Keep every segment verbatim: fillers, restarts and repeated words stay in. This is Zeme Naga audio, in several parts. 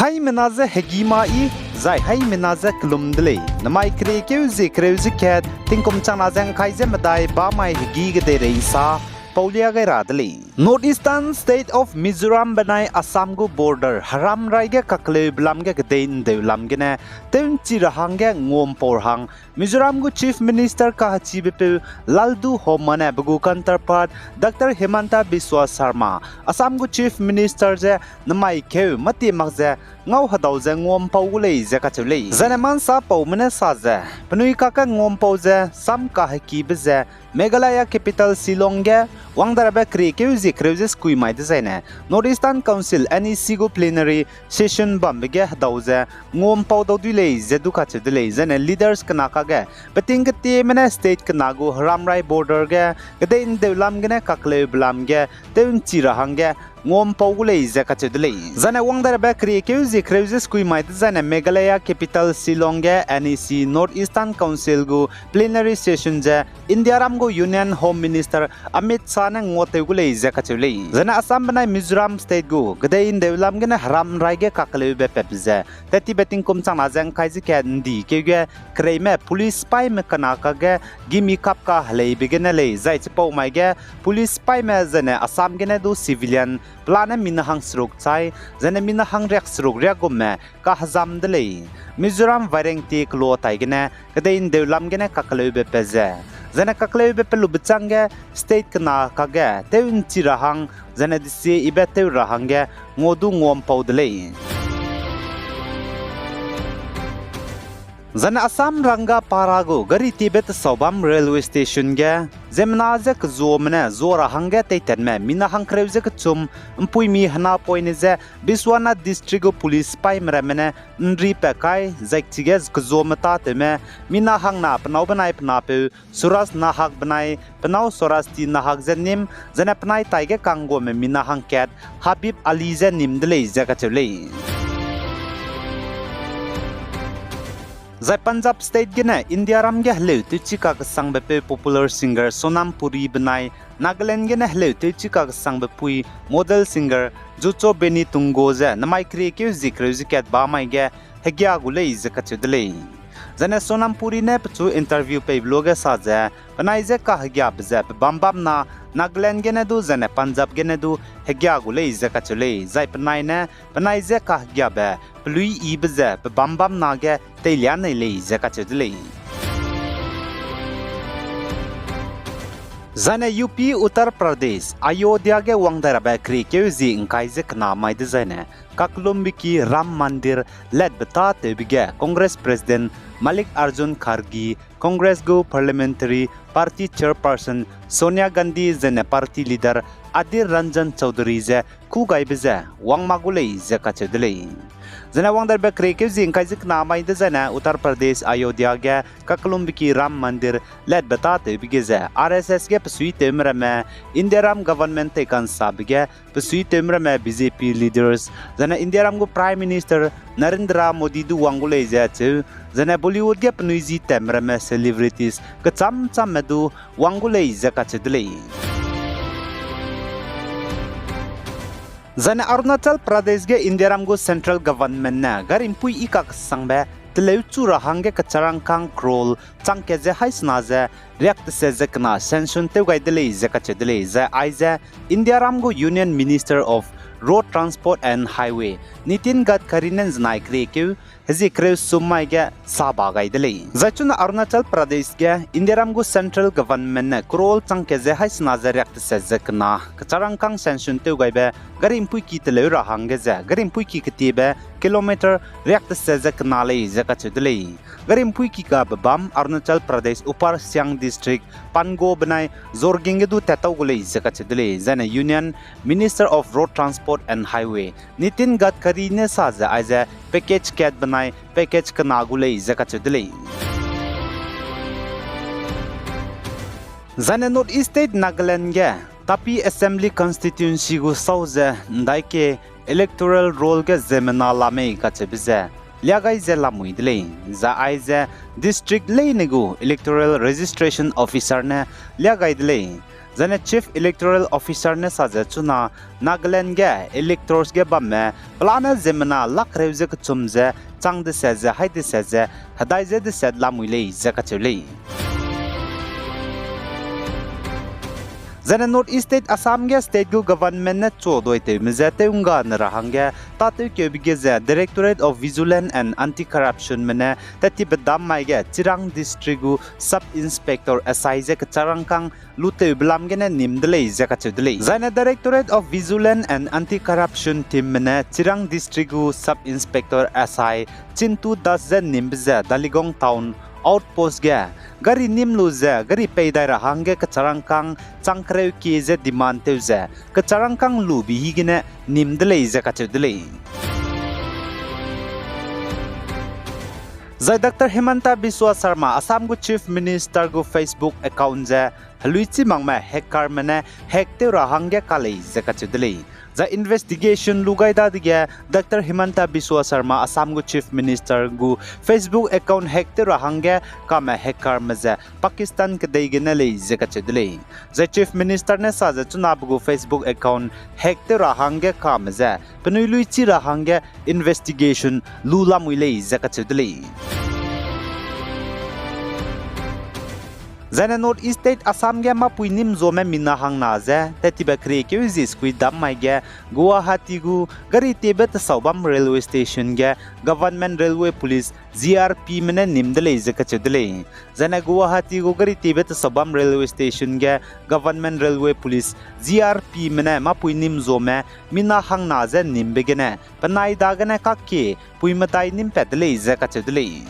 Haimena je hegî ma i, zai haimena je kelum de lei. Namai keriekeu zie kereu ze kat, tingkum changna ze ngkai ze medai bamai hegî kedeirei nsa paulia gai ra de lei. North Eastern State of Mizoram benai Assam gu border heramrai ge kakleube lam ge kedei ndeu lam gene tew nchi ra hangge nguampau ra hang Mizoram gu Chief Minister kahechibe peu Lalduhoma ne pe gu counterpart Doctor Himanta Biswa Sarma, Assam gu Chief Minister je namai keu mâtie mak ze ngau hedau ze nguampau gu lei ze kacheu lei. Zaine mansa paume ne sa ze, penui kakge nguampau ze sam kahekibe ze Meghalaya capital Shillong ge wangdarabe keriekeu zie kereu ze sekui mai dezaine North Eastern Council, N E C gu plenary session bambe ge hedau ze nguampau dau dui lei ze du kacheu de lei. Zaine leaders kena kakge peting ketieme ne state kena gu heramrai border ge kedei ndeu lam gene kakleube lam ge tew nchi ra hangge nguampau gu lei ze kacheu de lei. Zaine wangdarabe keriekeu zie kereu ze sekui mai dezaine Meghalaya capital Shillong ge N E C, North Eastern Council gu plenary session ze Indiaram gu Union Home Minister Amit Shah ne nguatew gu lei ze kacheu lei. Zaine Assam benai Mizoram state gu kedei ndeu lam gene heramrai ge kakleube pep ze tattibe tingkum changna ze ngkai ze kat ndi keu ge kereime police sipaîme kena kakge gimi kap kaheleibe gene lei, zai chipau mai ge police sipaîme zaine Assam gene du civilian pelane mina hang seruk chai, zaine mina hang riak seruk riak gumme kahezam de lei. Mizoram Vairengte keloa tai gene kedei ndeu lam gene kakleube pe ze, zaine kakleube pe lube chângge state kena kakge tew nchi ra hang, zaine desie ibe tew ra hangge ngua du nguampau de lei. Zaine Assam Rangapara gu gari tiebe tesau bam railway station ge ziemmena je kezuame ne zua ra hangge teitatme mina hang kereu ze kechum mpuimi henapoine je Biswanath District gu police sipaîme ramme ne nri pat kai, zai chige kezuame tâtewme mina hangna penâu benai penapeu Suraj Nahak benai penâu Swarashti Nahak je nîm, zaine penai taige kangguame mina hangkat Habib Ali je nîm de lei ze kacheu lei. Zai Punjab state gene Indiaram ge heleu tewchi kakesangbe peu popular singer Sonam Puri benai Nagaland gene heleu tewchi kakesangbe pui model singer Jucho Beni Tungo ze namai keriekeu zie kereu ze kat bamai ge hegia gu lei ze kacheu de lei. Zaine Sonam Puri ne pechu interview peibe luage sa ze, penai je kahegiabe ze pe bam bam na Nagaland gene du zaine Punjab gene du hegia gu lei ze kacheu lei, zai penai ne penai je kahegiabe peluiyibe ze pe bam bam na ge teilia nei lei ze kacheu de lei. Zaine U P Uttar Pradesh, Ayodhya ge wangdai rabe keriekeu zie ngkai ze kena mai dezaine, kaklumbeki Ram Mandir letbe tâtewbe ge Congress President Mallikarjun Kharge, Congress gu Parliamentary Party Chairperson Sonia Gandhi zaine Party Leader Adhir Ranjan Chaudhary ze kûgaibe ze wang mak gu lei ze kacheu de lei. Zaine wangdai rabe keriekeu zie ngkai ze kena mai dezaine Uttar Pradesh, Ayodhya ge kaklumbeki Ram Mandir letbe tâtewbe ge ze R S S ge pesuitewme ramme, Indiaram government teikansabe ge pesuitewme ramme B J P leaders, zaine Indiaram gu Prime Minister Narendra Modi du wang gu lei ze cheu, zaine Bollywood ge penui ji tatme ramme celebrities kechâm châmme du wang gu lei ze kacheu de lei. Zaine Arunachal Pradesh ge Indiaram gu central government ne gari mpui i kakesangbe teleu chu ra hangge kecharangkâng crore chang kat ze haî sena ze riak teset ze kena sanction tew gai de lei ze kacheu de lei, zai aize Indiaram gu Union Minister of Road Transport and Highway Nitin Gadkari ne nzenai keriekeu hezie kereu sum mai ge saba gai de lei. Zai chuna Arunachal Pradesh ge Indiaram gu central government ne crore chang kat ze haî sena ze riak teset ze kena kecharangkâng sanction tew gaibe gari mpuiki teleu ra hangge ze gari mpuiki ketiebe kilometer riak teset ze kena lei ze kacheu de lei. Gari mpuiki gabe bam Arunachal Pradesh Upper Siang District Pango benai Jorging ge du tattau gu lei ze kacheu de lei. Zaine Union Minister of Road Transport and Highway Nitin Gadkari ne sa ze aize package kat benai package kena gu lei ze kacheu de lei. Zaine North East State Nagaland ge Tapi Assembly Constituency gu sau ze ndaike electoral roll ge ziemmena la mei kacheube ze lia gai ze lamui de lei. Zai aize district leine gu electoral registration officer ne lia gai de lei. Zaine Chief Electoral Officer ne sa ze chuna Nagaland ge electors ge bamme pelane ziemmena lak reu ze kechum ze chang deset ze hai deset ze hedai ze deset lamui lei ze kacheu lei. Zaine North East State Assam ge state gu government ne chu doitewme je tew'ngga ne ra hangge tâtewkeube ge ze Directorate of Vigilance and Anti-Corruptionme ne tat ti bedam mai ge Chirang District gu Sub Inspector S I je kecharangkâng lutewbe lam gene nim de lei ze kacheu de lei. Zaine Directorate of Vigilance and Anti-Corruption teamme ne Chirang District gu Sub Inspector S I Chintu Das je nimbe ze Daligong Town Outpost ge gari nim lu ze gari pei dai ra hangge kecharangkâng chang kereu kie ze demand tew ze kecharangkâng lube hi gene nim de lei ze kacheu de lei. Zai Doctor Himanta Biswa Sarma, Assam gu Chief Minister gu Facebook account ze heluichi makme hackerme ne hack tew ra hangge ka lei ze kacheu de lei. Zai investigation lu gai dadege Doctor Himanta Biswa Sarma, Assam gu Chief Minister gu Facebook account hack tew ra hangge kame hackerme ze Pakistan kedei gene lei ze kacheu de lei. Zai Chief Minister ne sa ze chunabe gu Facebook account hack tew ra hangge kame ze penui luichi ra hangge investigation lu lamui lei ze kacheu de lei. Zaine North East State Assam ge mâpui nîm zome mina hangna ze tat tibe keriekeu zi sekui dam mai ge Guwahati gu gari tiebe tesau bam railway station ge Government Railway Police, G R Pme ne nim de lei ze kacheu de lei. Zaine Guwahati gu gari tiebe tesau bam railway station ge Government Railway Police, G R Pme ne mâpui nîm zome mina hangna ze nimbe gene penai dagene kakkie pui medai nîm pat de lei ze kacheu de lei.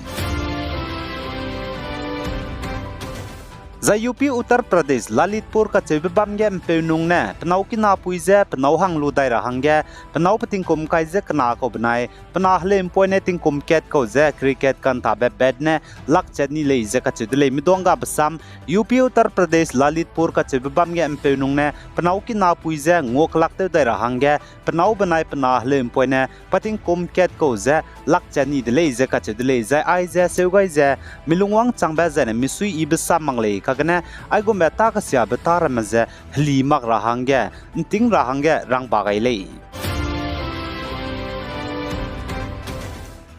Zai U P Uttar Pradesh, Lalitpur kacheube bam ge ’mpeunung ne penâu kinapui je penâu hang lu dai ra hangge penâu petingkum kai ze kena kau benai pena heleu'mpoine tingkum kat kau ze cricket kantabe bat ne lakchat ni lei ze kacheu de lei. Miduanggabe sam U P Uttar Pradesh, Lalitpur kacheube bam ge ’mpeunung ne penâu kinapui je nguakelak tew dai ra hangge penâu benai pena heleu'mpoine pa tingkum kat kau ze lakchat ni de lei ze kacheu de lei. Zai aize seu gai ze milungwang changbe zaine misui yibe sam mak lei kagene aigumbe tâ kesiabe tâ ramme ze heli mak ra hangge, ’nting ra hangge rangba gai lei.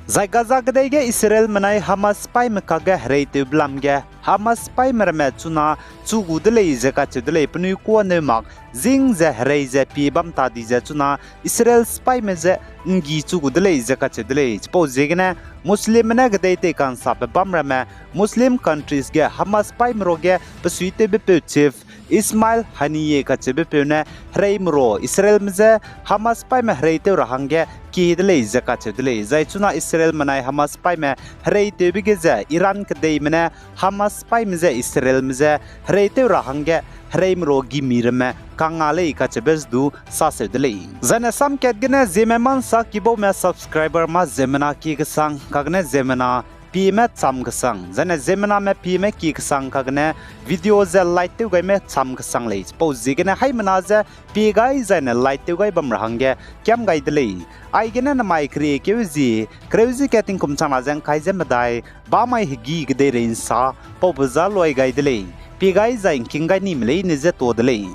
Zai Gaza kedei ge Israelme nai Hamas sipaîme kakge hereitewbe lam ge Hamas sipaîme ramme chuna chu gu de lei ze kacheu de lei. Penui kuaneu mak zing ze herei ze pie bam ta di ze chuna Israel sipaîme je ’nggi chu gu de lei ze kacheu de lei. Chipauziegene Muslimme ne kedei tei ka'nsabe bam ramme Muslim countries ge Hamas sipaîme ruage pe suitewbepeu chief Ismail Haniyeh kacheubepeu ne hereime ru Israelme je Hamas sipaîme hereitew ra hangge kie de lei ze kacheu de lei. Zai chuna Israelme nai Hamas sipaîme hereitewbe ge ze Iran kedeime ne Hamas sipaîme je Israelme je hereitew ra hangge hereime ru gimi ramme kangna lei kacheube ze du saseu de lei. Zaine samkat gene Zeme Mansa kibaume subscriber mâ ziemmena kie kesang kagene ziemmena pieme cham kesang, zaine ziemmename pieme kie kesang kagene video ze like tew gaime cham kesang lei. Chipauziegene haimena je pie gai zaine like tew gai bam ra hangge kiam gai de lei. Aigene namai keriekeu zi kereu zi ge tingkum changna ze ’ngkai ze medai bamai hegî kedeirei ’nsa paube za luai gai de lei. Pie gai zai ’ngking gai nime leine je tuâ de lei.